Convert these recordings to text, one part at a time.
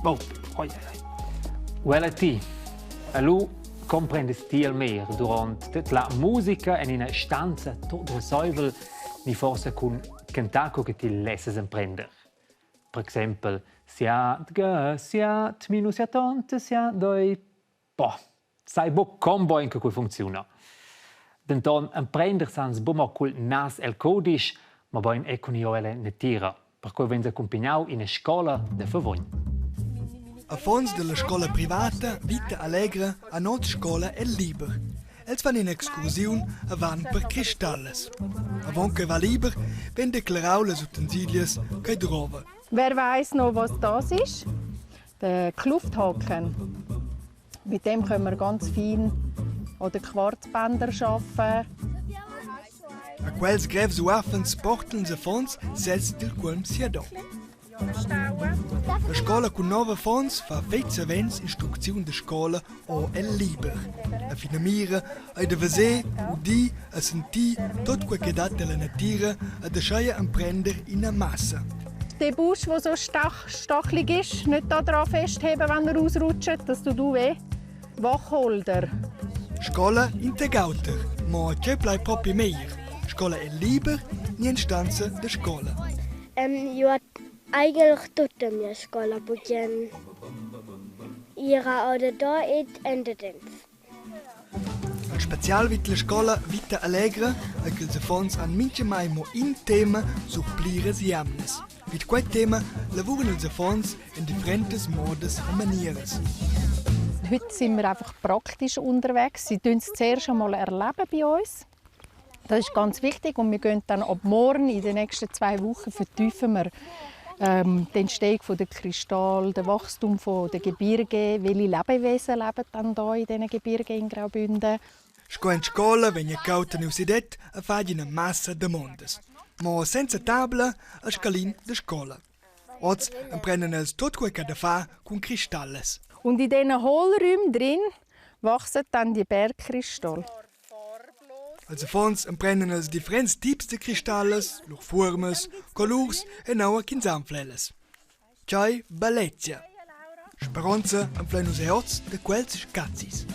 Oh, oi, oi. Quella ti. E lu comprendes ti il mer durant tut la musica en ina stanza tot russeivel ni forsa cun cantar co che ti lesses emprender. Per exempel sia tga sia minus sia tonte sia doi Boh, sai buc con bein che quei funcziuna. Denton emprender sans buc mo cul nas el cudisch, mobein era cun ir ella natira. Perquei vegn accumpignau ina scola da Favugn. Affons dalla scola privata Vita Allegra han oz scola el liber. Els fan in'excursiun e van per cristallas. Avon che va liber vegn declarau las utensilias ch'ei drova. Wer weiss noch, was das ist? Der Klufthaken. Mit dem können wir ganz fein oder Quarzbänder arbeiten. A quels grevs uaffens portan ils affons sezs dil cuolm siadò. La scola cun nov affons fa fetg savens instrucziun da scola o el liber. La finamira ei da veser, udir e sentir tut quei che dat ella natira e da scheier emprender ina massa. Der Busch, der so stach, stachelig ist, nicht da dran festheben, wenn er ausrutscht, das tut auch weh. Wacholder. Scola integauter, mo tgei plai propi meglier? Scola el liber ni en stanza da scola? Io eigentlich tutta mia scola bugen ira oder da ed endadens. El special vid la scola Vita Allegra ei ch'ils affons han mintgamai mo in tema sur pliras jamnas. Vid quei tema lavuran ils affons en differentas modas e manieras. Heute sind wir einfach praktisch unterwegs. Sie tun es zuerst einmal erleben bei uns. Das ist ganz wichtig und wir gehen dann ab morgen in den nächsten 2 Wochen vertiefen wir die Entstehung der Kristalle, das Wachstum der Gebirge, welche Lebewesen leben dann da in diesen Gebirgen in Graubünden. Sco en scola vegn cau teniu si det e fagl ina massa damondas. Mo senza tabla e scalin da scola. Oz emprendan els tut quei ch'ha da far cun cristallas. Und in diesen Hohlräumen drin wachsen dann die Bergkristalle. Els affons emprendan els differents tips da cristallas, lur fuormas, colurs e nua ch'ins anfla ellas. Tgei bellezia! Speronza anflein nus era oz da quels scazis.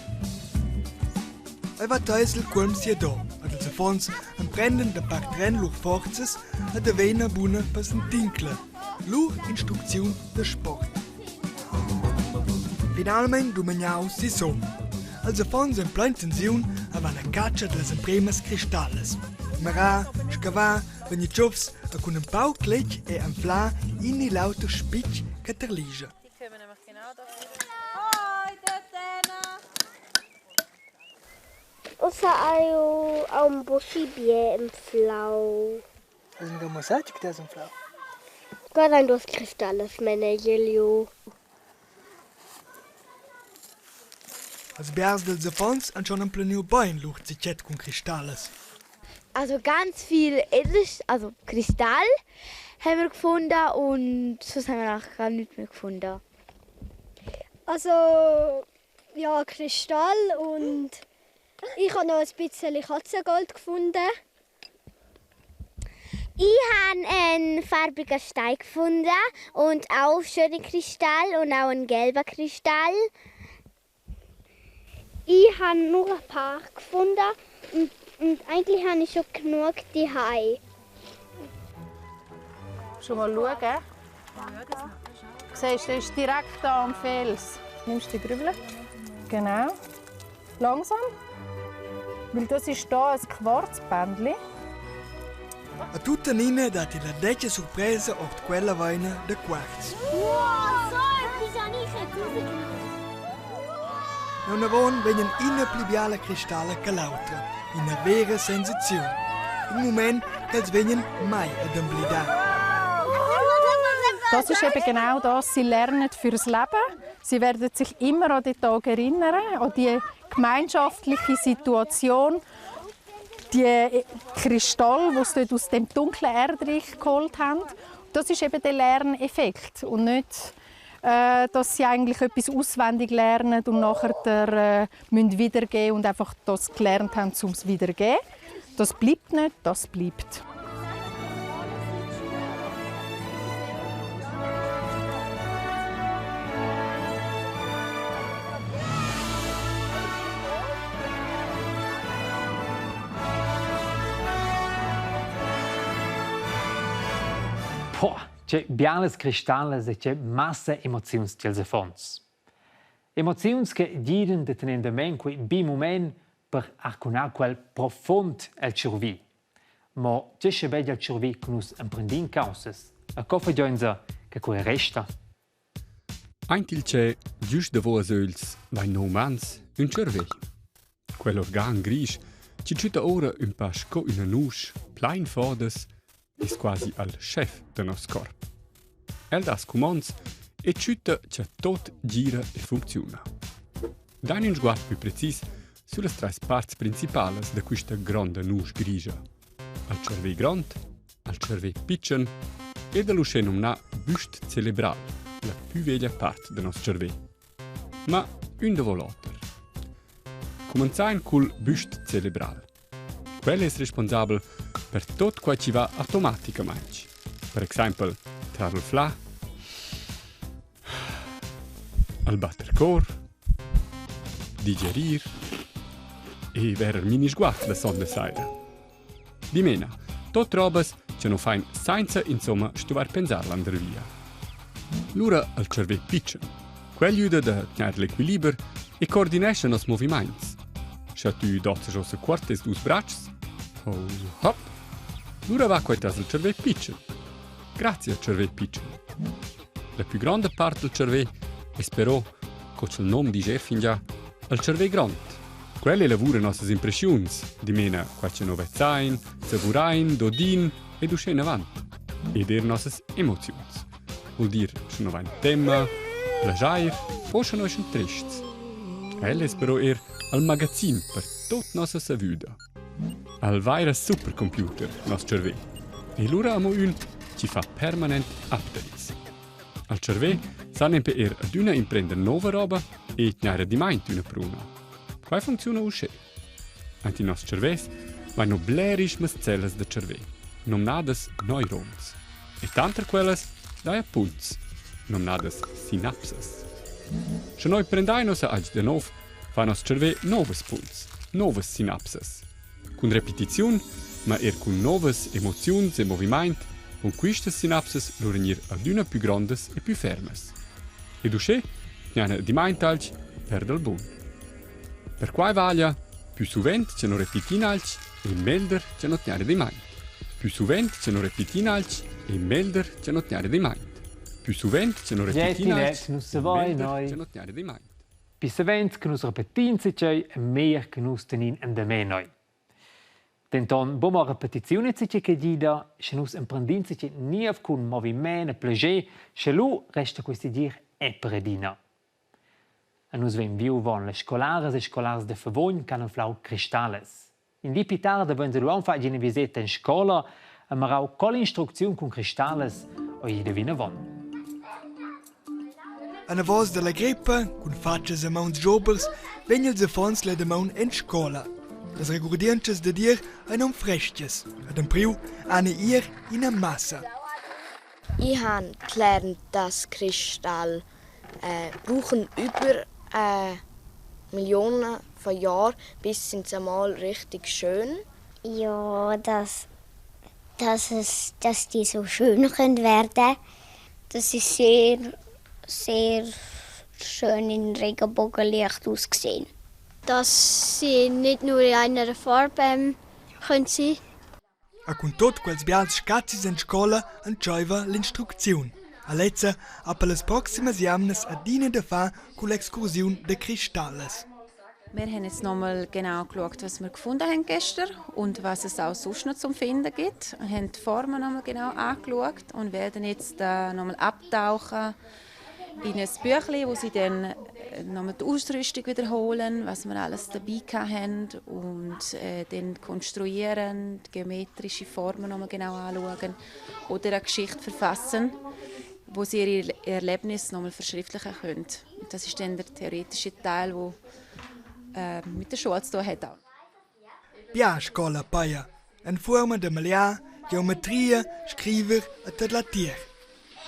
Ei va teis il cuolm siador ed ils affons emprendan da partren lur forzas e da vegnir buna per sentincla, lur instrucziun da sport. Finalmein dumagnau sisum. Els affons en plein tensiun e van a catscha dallas empremas cristallas. Mirar, scavar, vegnir tschufs e cun empau cletg e anflar in ni l'auter spitg che terligia. Ussa hai jeu aunc buca bia anflau. Quels ein dus cristallas manegiel jeu. Als biars dils affons han schon empleniu bein lur zichet cun cristallas. Also ganz viel Edelst also Kristall haben wir gefunden und sonst haben wir eigentlich gar nichts mehr gefunden. Also ja, Kristall und ich habe noch ein bisschen Katzengold gefunden. Ich habe einen farbigen Stein gefunden und auch schöne Kristall und auch einen gelben Kristall. Ich habe nur ein paar gefunden und, und eigentlich habe ich schon genug daheim. Schon mal schauen. Siehst du, das ist direkt da am Fels. Nimmst du die Grübel? Genau. Langsam. Weil das ist hier ein Quarzbändchen. A tuttenina dat la detga surpresa ord quella vaina da quarz. Wow, so etwas habe ich jetzt rausgenommen. Neunavon vegnan ina pli biala cristalla che l'autra, ina vera sensaziun. In mument ch'els vegnan mai ad emblidar. Das ist eben genau das. Sie lernen fürs Leben. Sie werden sich immer an die Tage erinnern, an die gemeinschaftliche Situation, die Kristalle, die sie dort aus dem dunklen Erdreich geholt haben. Das ist eben der Lerneffekt und nicht, dass sie eigentlich etwas auswendig lernen und nachher müssen wiedergeben und einfach das gelernt haben, um es wiedergeben. Das bleibt nicht, das bleibt. Boah, che bialas cristallas e che massa emoziuns tiels affons. Emoziuns che gidan da tener endament quei bi mument per arcunar quel profund el tschurvi. Mo tgei schabegia el tschurvi cu nus emprendin caussas? E co fagein che quei resta? Aint il tschè, güst davo als ögls, vain no umans ün tscharvè. Quel organ grisch chi tschütta ora ün pa sco üna nusch plain fodas es quasi al schef da nos corp. El dà scumonds e tschütta cha tot gira e funcziuna. Dain ün sguard plü precis süllas trais parts principalas da quista gronda nusch grigia. Al tscharvè grond, al tscharvè pitschen ed all'uschè nomnà büst celebral, la pü veglia part da nos tscharvè. Ma ün davo l'oter. Cumanzain cul büst celebral. Quel es responsabel per tot quai chi va automaticamaing. Per exaimpel trar il flà, al batter cor, digerir e verer minisguard la sonda saira. Dimena, tot robas che nu fain sainza insomma stuvair pensar landervia. Lura al tscharvè pitschen. Quel güda da tgnair l'equiliber e coordinescha nos movimaints. Scha tü dozzas uossa cuort tes dus bratschs, ho hop, lura va quai tras il tscharvè pitschen. Grazie al tscharvè pitschen. La plü gronda part del tscharvè es però, co cha'l nom disch eir fingià, il tscharvè grond. Quel elavura nossas impreschiuns, dimena qua cha no vezzain, savurain, dodin ed uschè inavant. Ed eir nossas emoziuns. Vuol dir, sche no vain temma, plaschair o sche no eschan trists. El es però eir al magazin per tuot nossa savüda. Al vaira supercomputer, nos tscharvè. E lura amo ün chi fa permanent updates. Al tscharvè sa nempe eir adüna imprender nouva roba e tgnair adimmaint üna pruna. Quai funcziuna uschè. Aint in nos tscharvès vain no blerischmas cellas da tscharvè, nomnadas neurons. E tanter quellas daja punts, nomnadas sinapsas. Sche noi prendain ussa agl da nov, fa nos tscharvè novas punts, novas sinapsas. Cun repetiziun, ma er cun novas emoziuns e movimaint, pon quistas sinapsas lura gnir adüna pü grondas e pü fermas. Ed uschè gnana adimmaint alch per dal bun. Perquai vaglia pü suvent cha no repetin alch e melder cha no tgnair adimmaint. Pü suvent cha no repetin alch e melder cha no tgnair adimmaint. Pü suvent cha no repetin alch e melder cha no tgnair adimmaint. Pi savens che nus repetin zatgei e meglier che nus tenin endamen noi. Denton buca mo repetiziun ei zatgei che gida, sche nus emprendin zatgei niev cun moviment e plascher, sche lu resta quei segir è per adina. E nus vein viu avon las scolaras e scolars da Favugn che han anflau cristallas. In di pli tard havein lu aunc fatg ina viseta en scola e marau co l'instrucziun cun cristallas ei ida vinavon. Anavos dalla greppa, cun fatschas e mauns giobers, vegn ils affons la damaun en scola. Las regurdientschas da dir ein aunc frestgas ed empriu han ir ina massa. Ich habe gelernt, dass Kristall brauchen über Millionen von Jahren, bis sind sie einmal richtig schön. Ja, dass, dass, es, dass die so schön können werden. Das ist sehr, sehr schön in Regenbogenlicht ausgesehen. Dass sie nicht nur in einer Farbe können sein. E cun tut quels bials scazis en scola entscheiva l'instrucziun. A lezza ha per las proximas jamnas adina da far cull'excursiun da cristallas. Wir haben jetzt nochmal genau geschaut, was wir gefunden haben gestern und was es auch sonst noch zum Finden gibt. Wir haben die Formen nochmal genau angeschaut und werden jetzt nochmal abtauchen in ein Büchlein, wo sie dann nochmal die Ausrüstung wiederholen, was wir alles dabei haben und dann konstruieren, die geometrische Formen nochmal genau anschauen oder eine Geschichte verfassen, wo sie ihre Erlebnisse nochmal verschriftlichen können. Und das ist dann der theoretische Teil, der mit der Schule zu tun hat. Bia scola paja en fuorma da magliar, geometria, scriver e tadlar tier.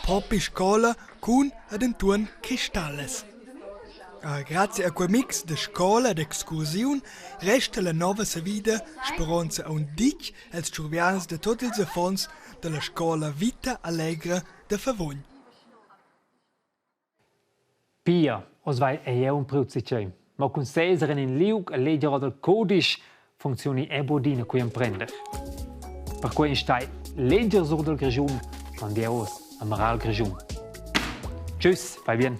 Propi scola cun ed entuorn cristallas. Grazie a quei mix da scola ed excursiun resta la nova savida speronza aunc ditg els tschurvians da tut ils affons dalla scola Vita Allegra da Favugn. Pia, oz vai ei aunc priu zatgei. Mo cun seser en in liug e leger ord il cudisch funcziuni è budina cui emprender. Perquei stai leger sur dal Grischun, quando oz a Maral Grischun. Tschüss, fai bien.